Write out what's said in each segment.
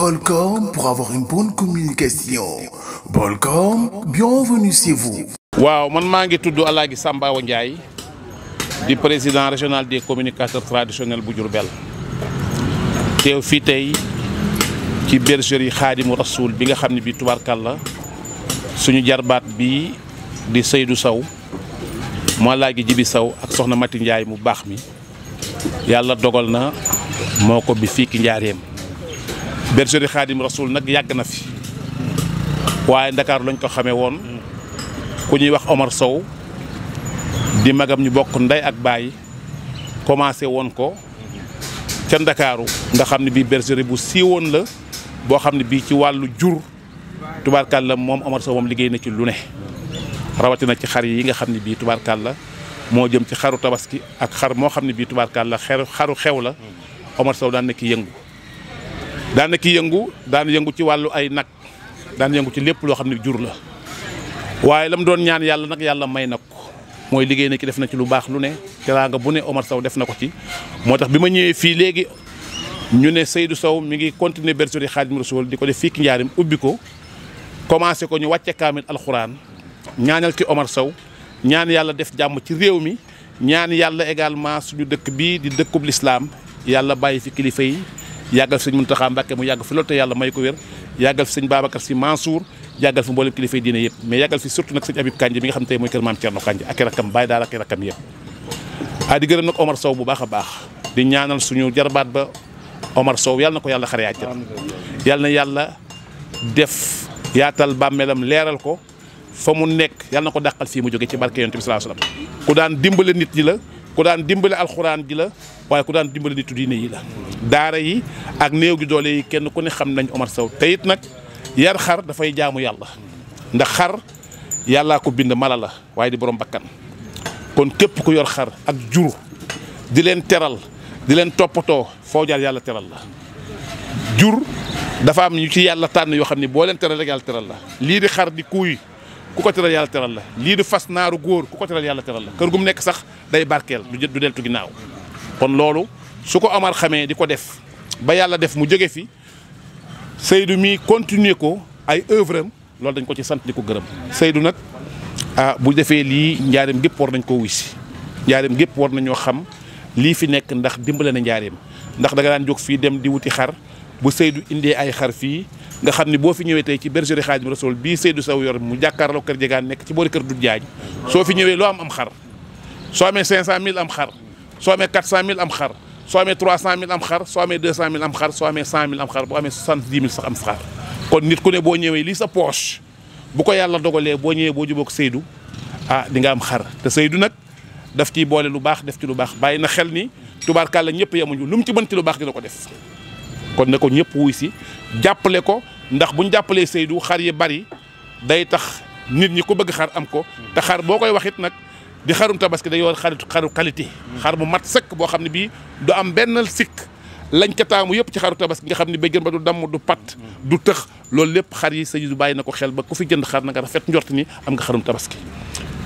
Bolcom pour avoir une bonne communication. Bolcom, bienvenue chez vous. waaw man maa ngi tudd Alaaji Samba Awa Ndiaye di président régional des communicateurs traditionnels bu Diourbel teew fii tey ci bergerie Khadimou Rassoul bi nga xam ne bii tubaarkàlla suñu jarbaat bi di Seydou Sow moo Alaaji Jibi Sow ak soxna Mati Ndiaye mu baax mi yàlla dogal na moo ko bi fii ki njaareem bergerie Khadimou Rassoul nag yàgg na fi waaye Ndakaar lañ ko xamee woon ku ñuy wax Omar Sow di magam ñu bokk ndey ak baay commencé woon ko ca Ndakaaru nga xam ne bii bergerie bu siiwoon la boo xam ne bii ci wàllu jur tubaarkàlla moom Omar Sow moom liggéey na ci lu ne rawatina ci xar yi nga xam ne bii tubaarkàlla moo jëm ci xaru tabaski ak xar moo xam ne bii tubaarkàlla xaru xew la Omar Sow daan na ki yëngu daan yëngu ci wàllu ay nag daan yëngu ci lépp loo xam ne jur la waaye la mu doon ñaan yàlla nag yàlla may na ko mooy liggéey na ki def na ci lu baax lu ne teraanga bu ne Omar Sow def na ko ci moo tax bi ma ñëwee fii léegi ñu ne Seydou Sow mi ngi continuer bergerie Khadimou Rassoul di ko def fii ki njaarim ubbi ko commencé ko ñu wàcce kaamil alxuraan ñaanal ci Omar Sow ñaan yàlla def jàmm ci réew mi ñaan yàlla également suñu dëkk bii di dëkkub lislaam yàlla bàyyi fi kilifa yi yàggal fi sëñ Mountakha Mbacké mu yàgg fi loolu te yàlla may ko wér yàggal fi sëñ Babacar Sy Mansour yàggal fi mboolem kilifa yi diine yëpp mais yàggal fi surtout nag sëñ Habib Kandji mi nga xam ne tey mooy kër maam Thierno Kandji ak i rakkam bàyyi daal ak i rakkam yëpp di gërëm nag Omar Sow bu baax a baax di ñaanal suñu jarbaat ba Omar Sow yàlla na ko yàlla xare àjjana yàlla na yàlla def yaatal bàmmeelam leeral ko fa mu nekk yàlla na ko dàqal fii mu jóge ci barke Yonent bi sallallahu alayhi wasallam ku daan dimbale nit ñi la ku daan dimbale alxuraan ji la waaye ku daan dimbale nitu diine yi la daara yi ak néew gi doole yi kenn ku ne xam nañ Omar Sow te it nag yar xar dafay jaamu yàlla ndax xar yàllaa ko bind mala la waaye di borom bakkan kon képp ku yor xar ak jur di leen teral di leen toppatoo foo jaar yàlla teral la jur dafa am ñu ci yàlla tànn yoo xam ne boo leen teral rek yàlla teral la lii di xar di kuuy ku ko teral yàlla teral la lii di fas naaru góor ku ko teral yàlla teral la kër gu mu nekk sax day barkeel du deltu ginnaaw kon loolu su ko Omar xamee di ko def ba yàlla def mu jóge fi Seydou mi continuer ko ay œuvre am loolu dañ ko ci sant di ko gërëm Seydou nag bu defee lii njaareem gépp war nañ koo wisi njaareem gépp war nañoo xam lii fi nekk ndax dimbale na njaareem ndax da nga daan jóg fii dem di wuti xar bu Seydou indee ay xar fii nga xam ni boo fi ñëwee tey ci bergerie Khadimou Rassoul bii Seydou Sow yor mu jàkkaarloo kër jegaan nekk ci boori kër du jaañ soo fi ñëwee loo am xar soo amee 500000 am xar soo amee 400000 am xar soo amee 300000 am xar soo amee 200000 am xar soo amee 100000 am xar boo amee 70000 sax am xar kon nit ku ne boo ñëwee lii sa poche bu ko yàlla dogalee boo ñëwee boo jubóog Seydou di nga am xar te Seydou nag daf ciy boole lu baax def ci lu baax bàyyi na xel ni tubaarkàlla ñëpp yemuñu lu mu ci mën ci lu baax dina ko def kon ne ko ñëpp wuy si jàppale ko ndax buñ jàppalee Seydou xar yi bari day tax nit ñi ko bëgg xar am ko te xar boo koy waxit nag di xarum tabaski day yor xaru qualité xar bu mat sëkk boo xam ne bii du am benn sikk lañ ca taamu yëpp ci xaru tabaski nga xam ne béjjën ba du damm du pat du tëx loolu lépp xar yi Seydou bàyyi na ko xel ba ku fi jënd xar na nga rafet njort ni am nga xarum tabaski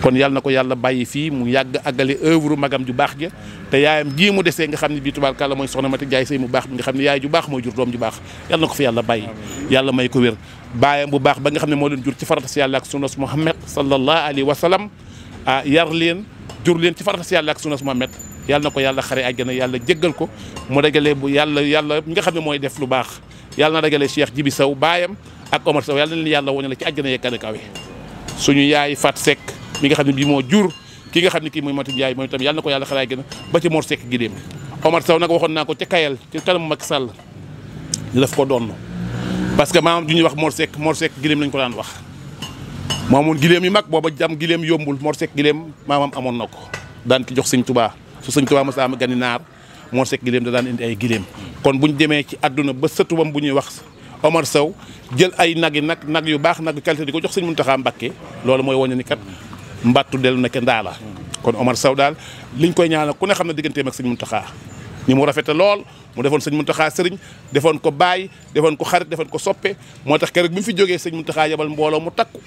kon yàlla na ko yàlla bàyyi fii mu yàgg àggale œuvre magam ju baax ja te yaayam jii mu desee nga xam ne bii tubaarkàlla mooy soxna Mati Jaay sëy mu baax bi nga xam ne yaay ju baax mooy jur doom ju baax yàlla na ko fi yàlla bàyyi yàlla may ko wér baayam bu baax ba nga xam ne moo leen jur ci farata si yàlla ak sunnas Muhammad sallallahu alayhi wa sallam yar leen jur leen ci farata si yàlla ak sunnas Muhammad yàlla na ko yàlla xare àjjana yàlla jéggal ko mu dagalee bu yàlla mi nga xam ne mooy def lu baax yàlla na dagalee Cheikh Jibi Sow baayam ak Omar Sow yàlla na leen yàlla woñale ci àjjana yeeg kawe suñu yaay Fat Seck mi nga xam ne bii moo jur ki nga xam ne kii mooy Mati Ndiaye mooy itam yàlla na ko yàlla xaraay gën ba ci Mor Seck Gideem Omar Sow nag waxoon naa ko ca Kayel ci kanamu Macky Sall ñu def ko doon parce que maamam ju ñuy wax Mor Seck Gideem lañ ko daan wax moomoon gileem yu mag booba jam gileem yombul Mor Seck Gideem maamam amoon na ko daan ki jox sëñ Touba su sëñ Touba mos a am gani naar Mor Seck Gideem da daan indi ay gileem kon buñ demee ci àdduna ba sëtuwam bu ñuy wax Omar Sow jël ay nag yu baax nag yu qualité di ko jox sëñ Mountakha Mbacké loolu mooy wane ni kat mbattu dellu nekk ndaa la kon Omar Sow daal liñ koy ñaanal ku ne xam ne digganteem ak sëñ Mountakha ni mu rafete lool mu defoon sëñ Mountakha sëriñ defoon ko baay defoon ko xarit defoon ko soppe moo tax keroog bi mu fi jógee sëñ Mountakha yebal mbooloo mu takku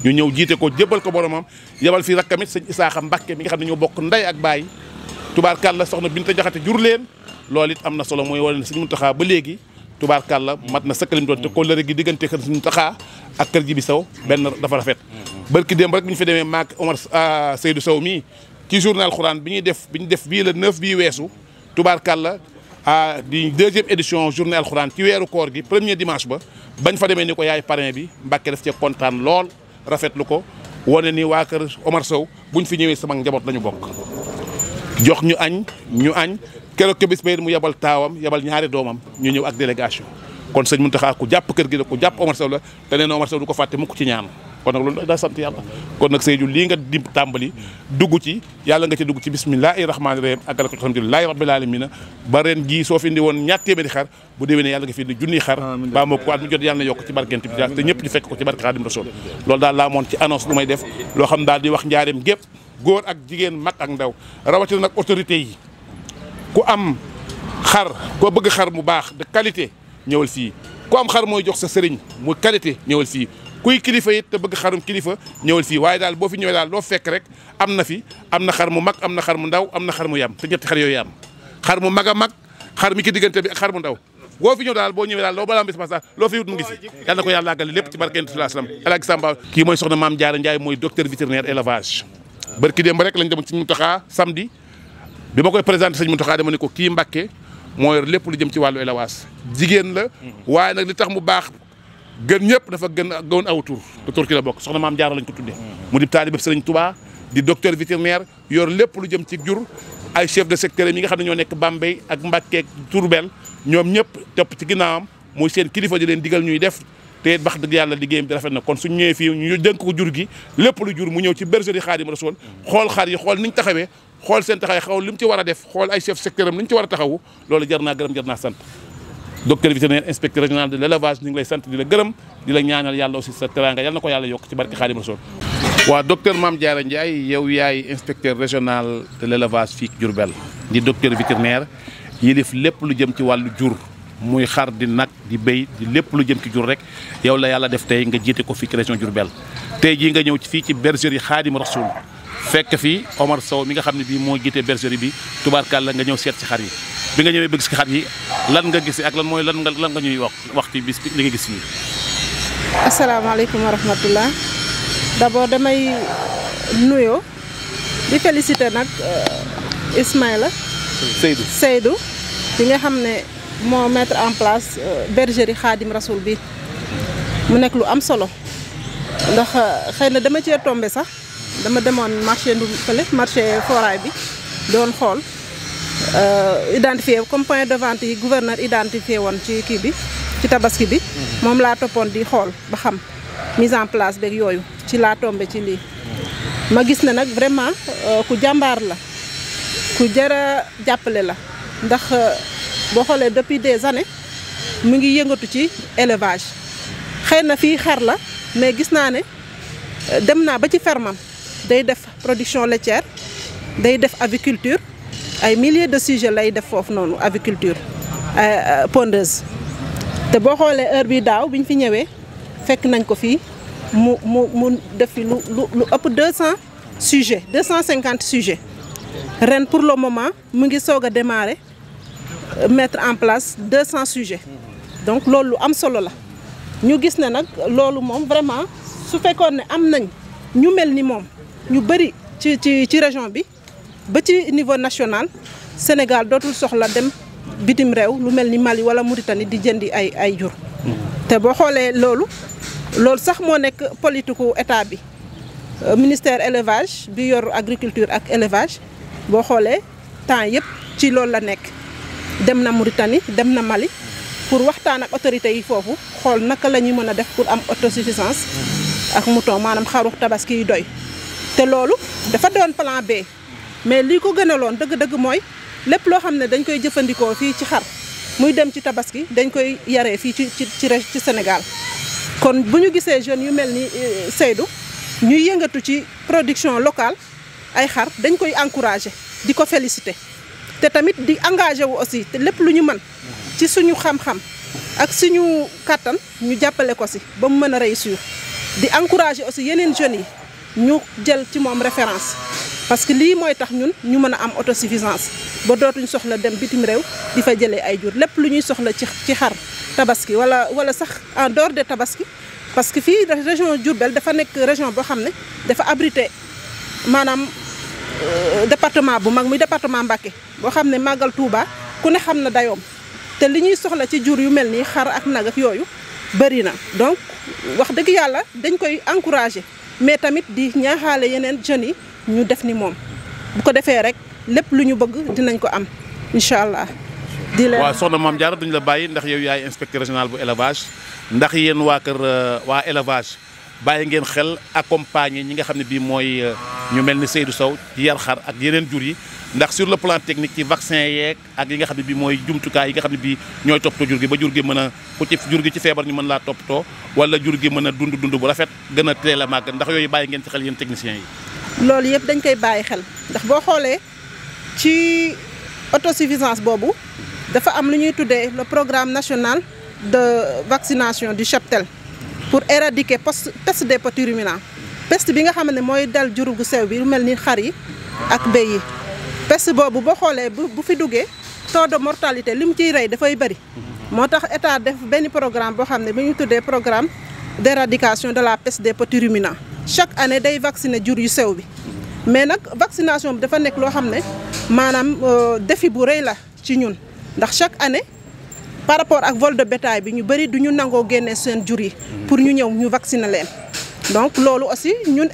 ñu ñëw jiite ko jébbal ko boromam yebal fii rakkamit sëñ Isaaxa Mbacké mi nga xam ne ñoo bokk ndey ak baay tubaarkàlla soxna Binta Jaxate jur leen loolu it am na solo mooy wane ne sëñ Mountakha ba léegi tubaarkàlla mat na sëkkalim doon te kóllëre gi diggante kër suñu taxaa ak kër ji bi saw benn dafa rafet barki démb rek bi ñu fi demee maak Omar Seydou Sow mii ci journal Xuraan bi ñu def bii le 9 bii weesu tubaarkàlla di 2e édition journée alxuraan ci weeru koor gi premier dimanche ba bañ fa demee ni ko yaay parrain bi Mbàkke daf cee kontaan lool rafetlu ko wane ni waa kër Omar Sow buñ fi ñëwee sama njaboot la ñu bokk jox ñu añ keroog ke bis ba mu yabal taawam yabal ñaari doomam ñu ñëw ak délégation kon sëñ Mountakha ku jàpp kër gi la ku jàpp Omar Sow la te nee na Omar Sow du ko fàtte mukk ci ñaan kon nag loolu daa sant yàlla kon nag Seydou lii nga di tàmbali dugg ci yàlla nga ci dugg ci bismillahi rahmaani rahim àggale ko alhamdulilahi rabbil alamina ba ren jii soo fi indi woon ñaar téeméeri xar bu déwénee yàlla nga fi indi junniy xar baa moo ko at mu jot yàlla na yokk ci barkent bi te ñëpp ñu fekk ko ci barke Xaadim Rasul loolu daal laa moon ci annonce lu may def loo xam daal di wax njaareem gépp góor ak jigéen mag ak ndaw rawatina nag autorité yi ku am xar koo bëgg xar mu baax de qualité ñëwal fii ku am xar mooy jox sa sëriñ mu qualité ñëwal fii kuy kilifa it te bëgg xarum kilifa ñëwal fii waaye daal boo fi ñëwee daal loo fekk rek am na fi am na xar mu mag am na xar mu ndaw am na xar mu yam te ñetti xar yooyu am xar mu mag a mag xar mi ki diggante bi ak xar mu ndaw boo fi ñëw daal boo ñëwee daal loo balaa bis passage loo fi wut mu ngi fi yàlla na ko yàlla àggale lépp ci barkeen sallallahu alayhi wasallam Alaaji Samba kii mooy soxna Maam Jaara Njaay mooy docteur vétérinaire élevage barki démb rek lañ demoon ci Mountakha samedi bi ma koy présenté sëñ Mountakha dama ne ko kii Mbàkke moo yor lépp lu jëm ci wàllu élevage jigéen la waaye nag li tax mu baax gën ñëpp dafa gën aw tur te tur ki la bokk soxna Maam Jaara lañ ko tuddee mu di taalibe Sëriñ Tuubaa di docteur vétérinaire yor lépp lu jëm ci jur ay chef de secteur yi nga xam ne ñoo nekk Bambey ak Mbàkke ak Diourbel ñoom ñëpp topp ci ginnaawam muy seen kilifa di leen digal ñuy def te wax dëgg yàlla liggéeyam di rafet na kon suñ ñëwee fii ñu dénk ko jur gi lépp lu jur mu ñëw ci bergerie Xaadim Rasul xool xar yi xool niñ taxawee xool seen taxawee xool li mu ci war a def xool ay chef secteur am li ñu ci war a taxawu loolu jar naa gërëm jar naa sant docteur vétérinaire inspecteur régional de l'élevage ñu ngi lay sant di la gërëm di la ñaanal yàlla aussi sa teranga yàlla na ko yàlla yokk ci barke Xaadim Rasul waaw docteur Mame Diarra Ndiaye yow yaay inspecteur régional de l'élevage fii Diourbel di docteur vétérinaire yilif lépp lu jëm ci wàllu jur muy xar di nag di béy di lépp lu jëm ci jur rek yow la yàlla def tey nga jiite ko fii ci région Diourbel tey jii nga ñëw fii ci bergerie Xaadim Rasul fekk fi Omar Sow mi nga xam ne bii moo jiite bergerie bi tubaarkàlla nga ñëw seet ci xar yi bi nga ñëwee bëgg si xar yi lan nga gis ak lan mooy lan nga ñuy wax ci bis bi li nga gis fii. asalaamaaleykum wa rahmatullah d'abord damay nuyoo di féliciter nag Ismaïla Seydou bi nga xam ne moo mettre en place bergerie Xaadim Rasul bi mu nekk lu am solo ndax xëy na dama cee tombé sax dama demoon marché marché foraay bi doon xool identifié comme point de vente yi gouverneur identifié woon ci kii bi ci tabaski bi moom laa toppoon di xool ba xam mise en place beeg yooyu ci laa tombé ci lii ma gis ne nag vraiment ku jàmbaar la ku jara jàppale la ndax boo xoolee depuis des années mu ngi yëngatu ci élevage xëy na fii xar la mais gis naa ne dem naa ba ci fermam day def production laitière day def aviculture ay milliers de sujets lay def foofu noonu aviculture pondeuse te boo xoolee heure bi daaw bi ñu fi ñëwee fekk nañ ko fii mu def fi lu ëpp 200 sujets 250 sujets ren pour le moment mu ngi soog a démarrer mettre en place 200 sujets donc loolu lu am solo la ñu gis ne nag loolu moom vraiment su fekkoon ne am nañ ñu mel ni moom ñu bëri ci région bi ba ci niveau national Sénégal dootul soxla dem bitim réew lu mel ni Mali wala Mauritanie di jëndi ay jur te boo xoolee loolu sax moo nekk politique état bi ministère élevage bi yor agriculture ak élevage boo xoolee temps yëpp ci loolu la nekk dem na Mauritanie dem na Mali pour waxtaan ak autorités yi foofu xool naka la ñuy mën a def pour am autosuffisance ak mouton maanaam xaru tabaski yi doy te loolu dafa doon plan B mais li ko gënaloon dëgg-dëgg mooy lépp loo xam ne dañ koy jëfandikoo fii ci xar muy dem ci tabaski dañ koy yaree fii ci Sénégal kon bu ñu gisee jeunes yu mel ni Seydou ñuy yëngatu ci production locale ay xar dañ koy encourager di ko féliciter te tamit di engagé wu aussi te lépp lu ñu mën ci suñu xam-xam ak suñu kàttan ñu jàppale ko si ba mu mën a réussir di encourager aussi yeneen jeunes yi ñu jël ci moom référence parce que lii mooy tax ñun ñu mën a am autosuffisance ba dootuñ soxla dem bitim réew di fa jëlee ay jur lépp lu ñuy soxla ci xar tabaski wala sax en dehors de tabaski parce que fii région Diourbel dafa nekk région boo xam ne dafa abrité maanaam département bu mag muy département Mbacké boo xam ne màggal Touba ku ne xam na dayoom te li ñuy soxla ci jur yu mel nii xar ak nag ak yooyu bëri na donc wax dëgg yàlla dañ koy encourager mais tamit di ñaaxaale yeneen jeunes yi ñu def ni moom bu ko defee rek lépp lu ñu bëgg dinañ ko am incha allah. di leen waaw soxna Mame Diarra duñ la bàyyi ndax yow yaay inspecteur régional bu élevage ndax yéen waa kër waa élevage bàyyi ngeen xel accompagner ñi nga xam ne bii mooy ñu mel ni Seydou Sow ci yar xar ak yeneen jur yi ndax sur le plan technique ci vaccin yeeg ak yi nga xam ne bii mooy jumtukaay yi nga xam ne bii ñooy toppatoo jur gi ba jur gi mën a ku ci jur gi ci feebar ñu mën laa toppatoo wala jur gi mën a dund bu rafet gën a teel a màgg ndax yooyu bàyyi ngeen ci xel yéen techniciens yi. loolu yëpp dañ koy bàyyi xel ndax boo xoolee ci autosuffisance boobu dafa am lu ñuy tuddee le programme national de vaccination du cheptel pour éradiquer peste des petits ruminants peste bi nga xam ne mooy dal jur gu sew bi lu mel ni xar yi ak béy yi peste boobu boo xoolee bu fi duggee taux de mortalité li mu ciy rey dafay bëri moo tax état def benn programme boo xam ne bi ñu tuddee programme d'éradication de la peste des petits ruminants chaque année day vacciner jur yu sew bi mais nag vaccination bi dafa nekk loo xam ne maanaam défi bu rëy la ci ñun ndax chaque année par rapport ak vol de bétail bi ñu bëri du ñu nangoo génnee seen jur yi pour ñu ñëw ñu vacciner leen donc loolu aussi ñun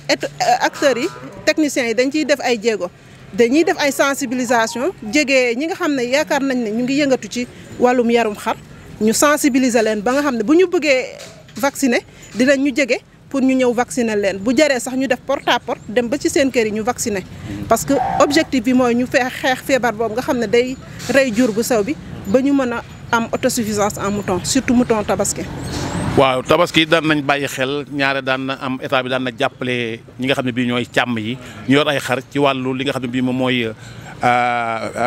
acteurs yi techniciens yi dañ ciy def ay jéego dañuy def ay sensibilisation jege ñi nga xam ne yaakaar nañ ne ñu ngi yëngatu ci wàllum yarum xar ñu sensibiliser leen ba nga xam ne bu ñu bëggee vacciner dinañ ñu jege pour ñu ñëw vacciner leen bu jaree sax ñu def porte à porte dem ba ci seen kër yi ñu vacciner parce que objectif bi mooy ñu xeex feebar boobu nga xam ne day rey jur gu sew bi ba ñu mën a am autosuffisance en mouton surtout mouton tabaski. waaw tabaski daan nañ bàyyi xel ñaare daan na am état bi daan na jàppale ñi nga xam ne bii ñooy càmm yi ñu yor ay xar ci wàllu li nga xam ne bii moom mooy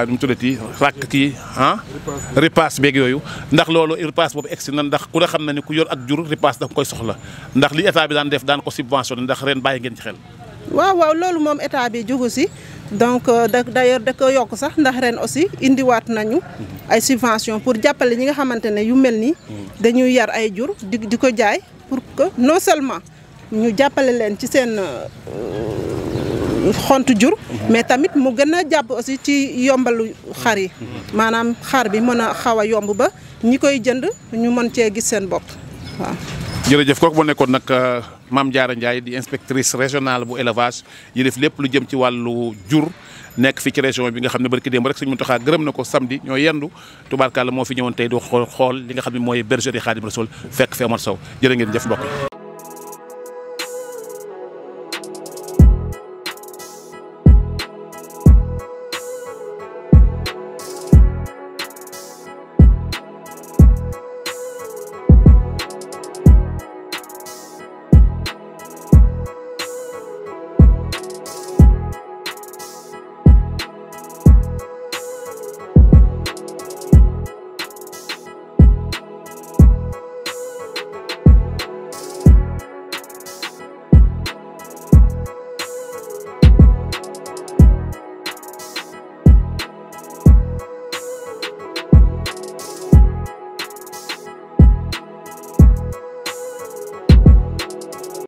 nu mu tuddati ràkk kii ripaas beeg yooyu ndax loolu ripaas boobu egsi na ndax ku ne xam na ne ku yor ak jur ripaas da koy soxla ndax li état bi daan def daan ko subventionné ndax ren bàyyi ngeen ci xel. waaw loolu moom état bi jugu si donc d'ailleurs da ko yokk sax ndax ren aussi indiwaat nañu ay subvention pour jàppale ñi nga xamante ne yu mel nii dañuy yar ay jur di ko jaay pour que non seulement ñu jàppale leen ci seen xont jur mais tamit mu gën a jàpp aussi ci yombalu xar yi maanaam xar bi mën a xaw a yomb ba ñi koy jënd ñu mën cee gis seen bopp waaw. jërëjëf kooku moo nekkoon nag Mame Diarra Ndiaye di inspectrice régionale bu élevage yi def lépp lu jëm ci wàllu jur nekk fii ci région bi nga xam ne barki démb rek Sëñ Mountakha gërëm na ko samedi ñoo yendu tubaarkàlla moo fi ñëwoon tey di xool li nga xam ne mooy bergerie Khadim Rassoul fekk fi Omar Sow jërë ngeen jëf mbokk yi